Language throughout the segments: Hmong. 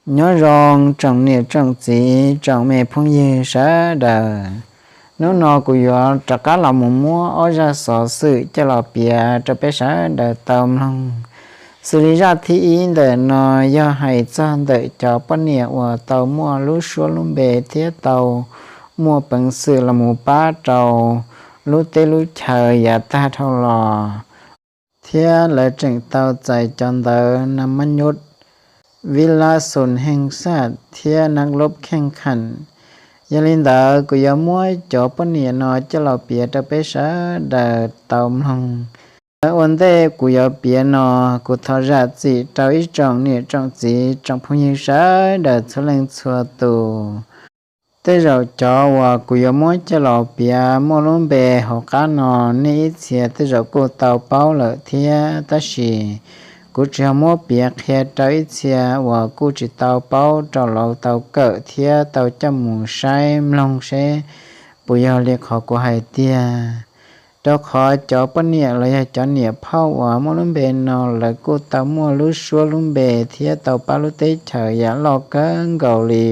Nyob zoo tsoom niam tsoom txiv tsoom me phooj ywg sawv daws. Hnub no kuv yuav rov qab los mus muab ob zaj xov xwm coj los piav rau peb sawv daws tau mloog. Xws li zaj thib ib ntawm no yog hais txog ntawm cov poj niam uas tau muaj lub suab lub npe thiab tau muaj peev xwm los mus pab rau lub teb lub chaws yav tag dhau los, thiab lawv tseem tau txais cov ntawv Nam Mab Nyuj, Vib Lab Xus Heej Xaj thiab Nab Lob Kheej Kham. Yog li ntawd kuv yuav muab cov poj niam no coj los piav rau peb sawv daws tau mloog. Ua ntej kuv yuav piav no, kuv thov zam txim rau ib tsoom niam tsoom txiv tsoom phooj ywg sawv daws txhua leej txhua tus. Tej zaum cov uas kuv yuav muab coj los piav muaj lub npe hauv qab no, nej ib txhia tej zaum kuj tau paub lawm thiab, tab sis kuv tsis ho muab piav qhia rau ib txhia uas kuj tsis tau paub rau lawv tau kawm thiab tau coj mus saib mloog seb puas yog li qhov kuv hais tiag. Rau qhov cov poj niam los yog cov niam phauj uas muaj lub npe no lawv kuj tau muaj lub suab lub npe thiab tau pab lub teb chaws yam loj kawg nkaus li.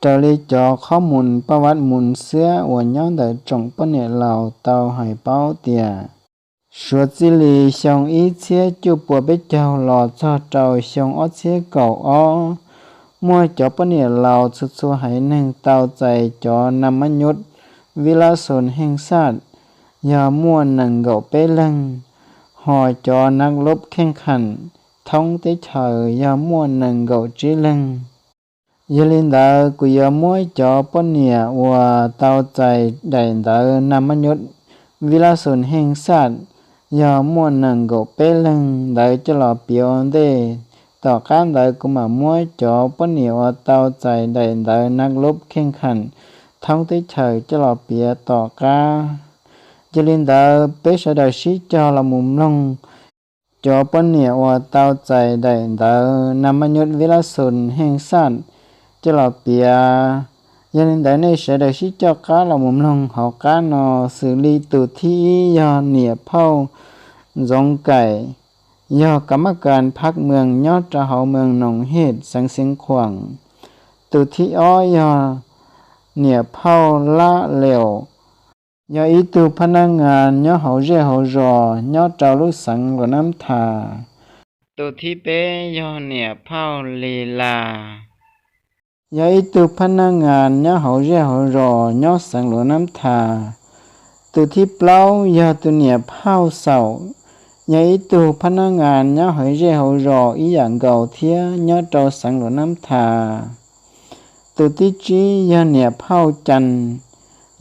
Raws li cov qhob mus paj vaj mus xiab uas nyob ntawm tsoom poj niam laus tau hais paub tias, suav txij li xyoo ib txhiab cuaj puas peb caug los txog rau xyoo ob txhiab kaum ob, muaj cov poj niam laus txhua txhua haiv neeg tau txais cov Nam Mab Nyuj, Vib Lab Xus Heej Xaj yog muaj nees nkaum peb leeg, hos cov Nab Lob Kheej Kham thoob teb chaws yog muaj nees nkaum tsib leeg. Yog li ntawd kuv yuav muab cov poj niam uas tau txais daim ntawv Nam Mab Nyuj, Vib Lab Xus Heej Xaj yog muaj nees nkaum peb leeg ntawd coj los piav ua ntej. Tom qab ntawd kuv mam muab cov poj niam uas tau txais daim ntawv Nab Lob Kheej Kham thoob teb chaws coj los piav tom qab. Yog li ntawd peb sawv daws sib cog los mus mloog cov poj niam uas tau txais daim ntawv Nam Mab Nyuj, Vib Lab Xus Heej Xaj coj los piav. Yog li ntawd nej sawv daws sib coj qab los mus mloog hauv qab no. Xws li tus thib ib yog niam phauj Ntxoov Kaim, yog kam mab kas phab mees nyob rau hauv mees Noom Hej, xeev Xeev Khuam. Tus thib ob yog niam phauj Lab Leus, yog ib tug phab nab ngas nyob hauv zej hauv zos nyob rau lub xeev Luam Nab Thas. Tus thib peb yog niam phauj Lis Las, yog ib tug phab nab ngas nyob hauv zej hauv zos nyob xeev Luam Nab Thas. Tus thib plaub yog tus niam phauj Xaum, yog ib tug phab nab ngas nyob hauv zej hauv zos ib yam nkaus thiab nyob rau xeev Luam Nab Thas. Tus thib tsib yog niam phauj Cas,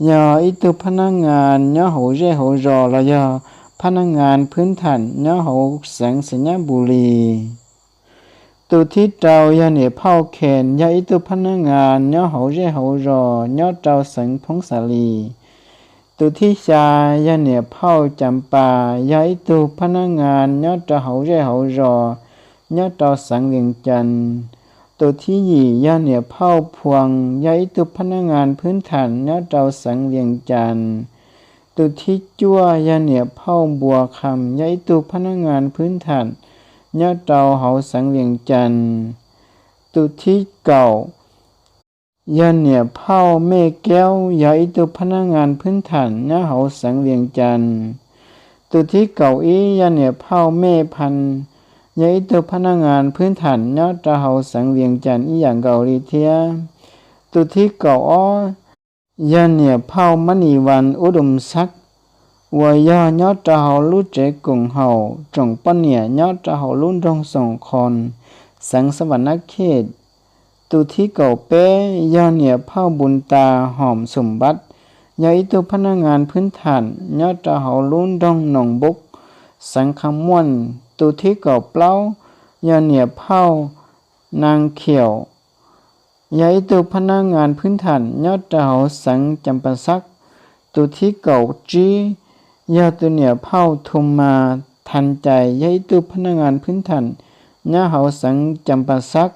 yog ib tug phab nab ngas nyob hauv zej hauv zos los yog phab nab ngas phwb tham nyob hauv xeev Xais Nyab Npus Lis. Tus thib rau yog niam phauj Khes, yog ib tug phab nab ngas nyob hauv zej hauv zos nyob rau xeev Phoob Xas Lis. Tus thib xya yog niam phauj Cas Pas, yog ib tug phab nab ngas nyob rau hauv zej hauv zos nyob rau xeev Vias Cas. Tus thib yim yog niam phauj Phuas, yog ib tug phab nab ngas phwb tham nyob rau xeev Vias Cas. Tus thib cuaj yog niam phauj Npuas Kham, yog ib tug phab nab ngas phwb tham nyob rau hauv xeev Vias Cas. Tus thib kaum yog niam phauj Mej Kaub, yog ib tug phab nab ngas phwb tham nyob hauv xeev Vias Cas. Tus thib kaum ib yog niam phauj Mej Phas, yog ib tug phab nab ngas phwb tham nyob rau hauv xeev Vias Cas ib yam nkaus li thiab. Tus thib kaum ob yog niam phauj Mab Nis Vas Ub Dum Xab, uas yog nyob rau hauv lub tsev koom haum tsoom poj niam nyob rau hauv lub nroog Xoom Qhoos, xeev Xas Vas Nab Khej. Tus thib kaum peb yog niam phauj Npus Tas Hom Xum Npab, yog ib tug phab nab ngas phwb tham nyob rau hauv lub nroog Noos Npub, xeev Kham Muam. Tus thib kaum plaub yog niam phauj Nas Khiaum, yog ib tug phab nab ngas phwb tham nyob rau hauv xeev Cas Pas Xab. Tus thib kaum tsib yog tus niam phauj Thu Mas Thas Cais, yog ib tug phab nab ngas phwb tham nyob hauv xeev Cas Pas Xab.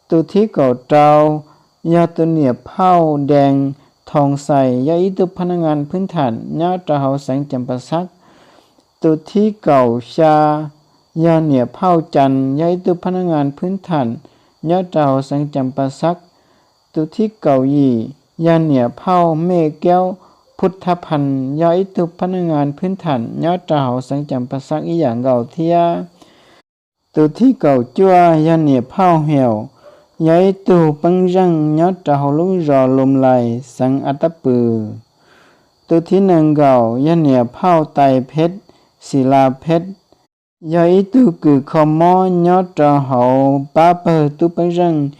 Tus thib kaum rau yog tus niam phauj Dees Thoo Xais, yog ib tug phab nab ngas phwb tham nyob rau hauv xeev Cas Pas Xab. Tus thib kaum xya yog niam phauj Cas, yog ib tug phab nab ngas phwb tham nyob rau hauv xeev Cas Pas Xab. Tus thib kaum yim yog niam phauj Mej Kaub Phub Thab Phan, yog ib tug phab naj ngas phwb tham nyob rau hauv xeev Cas Pas Xab ib yam nkaus thiab. Tus thib kaum cuaj yog niam phauj Hiaum, yog ib tug peeb zeej nyob rau hauv lub zos Loos Lais, xeev As Tab Pwm. Tus thib nees nkaum yog niam phauj Tais Pheb, Xis Las Pheb, yog ib tug kws kho mob nyob rau hauv pab pawg tub peeb zeej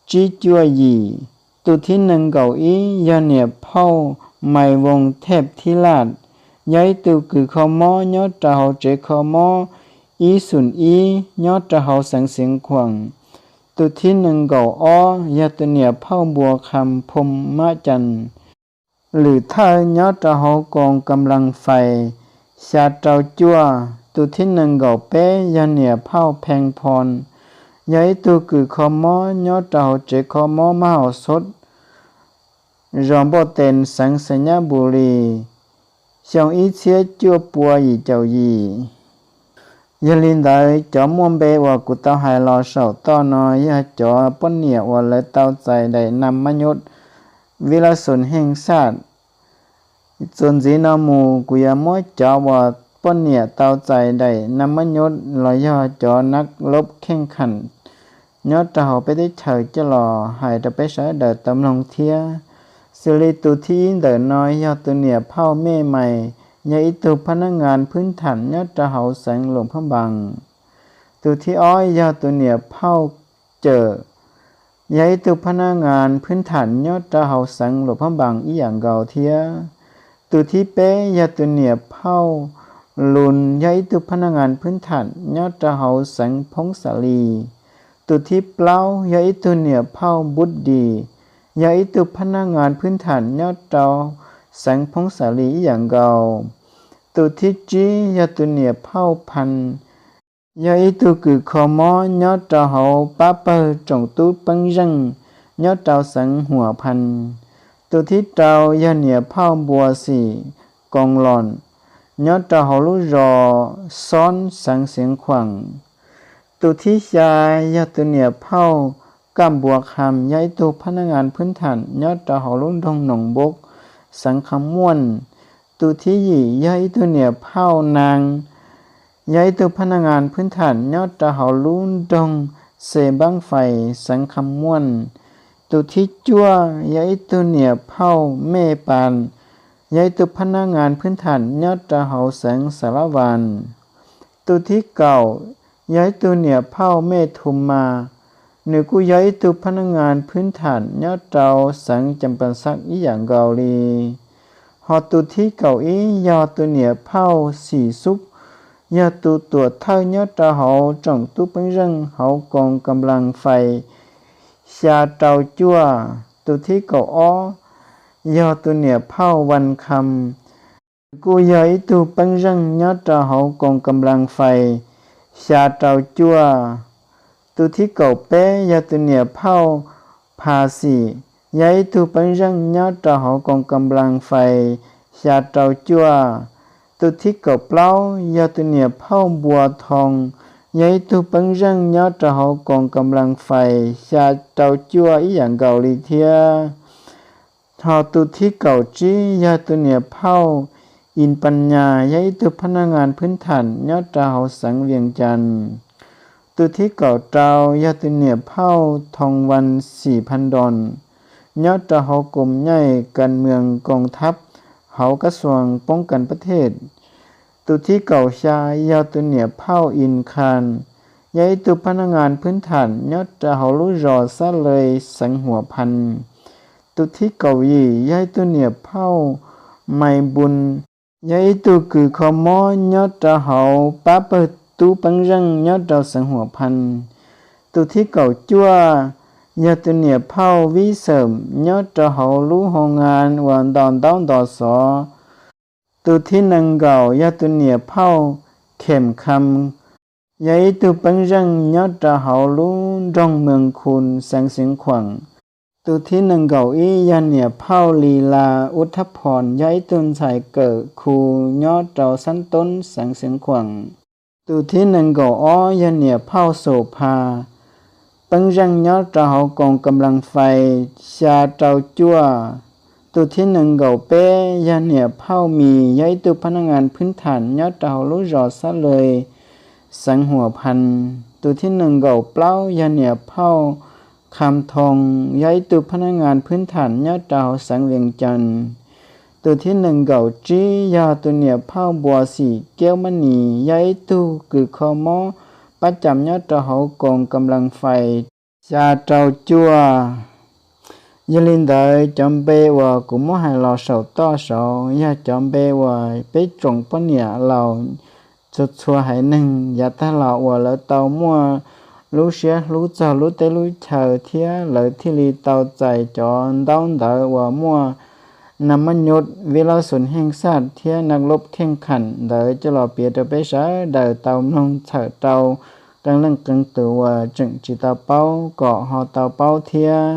tsib cuaj yim. Tus thib nees nkaum ib yog niam phauj Mais Voos Thej Thib Laj, yog ib tug kws kho mob nyob rau hauv tsev kho mob ib xoom ib nyob rau hauv xeev Xeev Khuam. Tus thib nees nkaum ob yog tus niam phauj Npua Qha Phoo Mab Cas, lwm thawj nyob rau hauv koos kam las fais xya rau cuaj. Tus thib nees nkaum peb yog niam phauj Phee Phoo, yog ib tug kws kho mob nyob rau hauv tsev kho mob Mab Haus Xob, zos Npauj Tees, xeev Xais Nyab Npus Lis, xyoo ib txhiab cuaj pua yim caum yim. Yog li ntawd cov muaj npe uas kuv tau hais los saum toj no yog cov poj niam uas lawv tau txais daim nas mab nyuj Vib Lab Xus Heej Xaj. Txuas ntxiv no mus kuv yuav muab cov uas poj niam tau txais daim nas mab nyuj los yog cov nab lob kheej kham nyob rau hauv peb teb chaws coj los hais rau peb sawv daws tau mloog thiab. Xws li tus thib ib ntawm no yog tus niam phauj Mej Mais, yog ib tug phab naj ngas phwb tham nyob rau hauv xeev Luam Phab Npaas. Tus thib ob yog tus niam phauj Cawm, yog ib tug phab naj ngas phwb tham nyob rau hauv xeev Luam Phab Npaas ib yam nkaus thiab. Tus thib peb yog tus niam phauj Lus, yog ib tug phab naj ngas phwb tham nyob rau hauv xeev Phoob Xas Lis. Tus thib plaub yog ib tug niam phauj Npub Dis, yog ib tug phab naj ngas phwb tham nyob rau xeev Phoob Xas Lis ib yam nkaus. Tus thib tsib yog tus niam phauj Phan, yog ib tug kws kho mob nyob rau hauv pab pawg tsoom tub peeb zeej nyob rau xeev Huam Phan. Tus thib rau yog niam phauj Npua Xim Koos Los, nyob rau hauv lub zos Xoob, xeev Xeev Khuam. Tus thib xya yog tus niam phauj Kaj Npua Qha, yog ib tug phab naj ngas phwb tham nyob rau hauv lub nroog Noos Npub, xeev Kham Muam. Tus thib yim yog ib tug niam phauj Nas, yog ib tug phab naj ngas phwb tham nyob rau hauv lub nroog Xes Npaab Fais, xeev Kham Muam. Tus thib cuaj yog ib tug niam phauj Mej Pas, yog ib tug phab naj ngas phwb tham nyob rau hauv xeev Xas Las Vas. Tus thib kaum yog ib tug niam phauj Mej Thum Mas, nws kuj yog ib tug phab naj ngas phwb tham nyob rau xeev Cas Pas Xaj ib yam nkaus li. Ho tus thib kaum ib yog tus niam phauj Xim Xub, yog tus tuam thawj nyob rau hauv tsoom tub peeb zeej hauv koos kam las fais xya rau cuaj. Tus thib kaum ob yog tus niam phauj Vas Kham, nws kuj yog ib tug peeb zeej nyob rau hauv koos kam las fais xya rau cuaj. Tus thib kaum peb yog tus niam phauj Pha Xim, yog ib tug peeb zeej nyob rau hauv koos kam las fais xya rau cuaj. Tus thib kaum plaub yog tus niam phauj Npua Thoo, yog ib tug peeb zeej nyob rau hauv koos kam las fais xya rau cuaj ib yam nkaus li thiab. Ho tus thib kaum tsib yog tus niam phauj Is Pas Nyas, yog ib tug phab naj ngas phwb tham nyob rau hauv xeev Vias Cas. Tus thib kaum rau yog tus niam phauj Thoo Vas Xim Pha Nroos, nyob rau hauv koom nyaij kas mws koos thab hauv kab xuas poob kas pab thej. Tus thib kaum xya yog tus niam phauj Is Khas, yog ib tug phab naj ngas phwb tham nyob rau hauv lub zos Xab Lais xeev Huam Phan. Tus thib kaum yim yog ib tug niam phauj Mais Npun, yog ib tug kws kho mob nyob rau hauv pab pawg tub peeb zeej nyob rau xeev Huam Phan. Tus thib kaum cuaj yog tus niam phauj Vib Xeem nyob rau hauv lub hoo ngas uas ntos ntaub ntos xov. Tus thib nees nkaum yog tus niam phauj Khem Kham, yog ib tug peeb zeej nyob rau hauv lub nroog Mws Khu xeev Xeev Khuam. Tus thib nees nkaum ib yog niam phauj Lis Las Ub Thab Phom, yog ib tug ntxhais kawm khu nyob rau Xab Toob xeev Xeev Khuam. Tus thib nees nkaum ob yog niam phauj Xum Pha, Peeb zeej nyob rau hauv koos kam las fais xya rau cuaj. Tus thib nees nkaum peb yog niam phauj Mis, yog ib tug phab naj ngas phwb tham nyob rau hauv lub zos Xab Lwm, xeev Huam Phas. Tus thib nees nkaum plaub yog niam phauj Kham Thoo, yog ib tug phab naj ngas phwb tham nyob rau hauv xeev Vias Cas. Tus thib nees nkaum tsib yog tus niam phauj Npuas Xim Kiab Mab Nis, yog ib tug kws kho mob pab cam nyob rau hauv koos kam las fais xya rau cuaj. Yog li ntawd cov npe uas kuv muab hais los saum toj saud yog cov npe uas peb tsoom poj niam laus txhua txhua haiv neeg yav tag los uas lawv tau muaj lub siab hlub txog lub teb lub chaw thiab lawv thiaj li tau txais cov ntaub ntawv uas muaj na mab nyuj vib lab xus heej xaj thiab na lub kheej kham ntawd coj los piav rau peb sawv daws tau mloog txhawm rau qee leej qee tus uas tseem tsis tau paub kom ho tau paub thiab.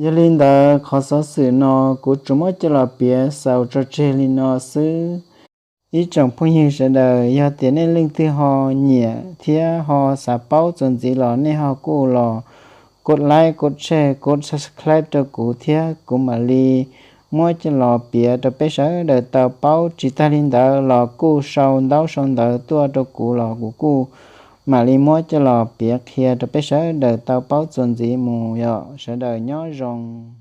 Yog li ntawd qhov xov xwm no kuv tsuas muab coj los piav xaus tso tseg li no xwb. Ib tsoom phooj ywg sawv daws, yog tias nej leej twg ho nyiam thiab ho xav paub txuas ntxiv los nej ho kuj los kov like, kov share, kov subscribe rau kuv thiab kuv mam li muab coj los piav rau peb sawv daws tau paub. Tsis tag li ntawd los kuj sau ntaub sau ntawv tuaj rau kuv los kuv kuj mam li muab coj los piav qhia rau peb sawv daws tau paub txuas ntxiv mus. Yog sawv daws nyob zoo.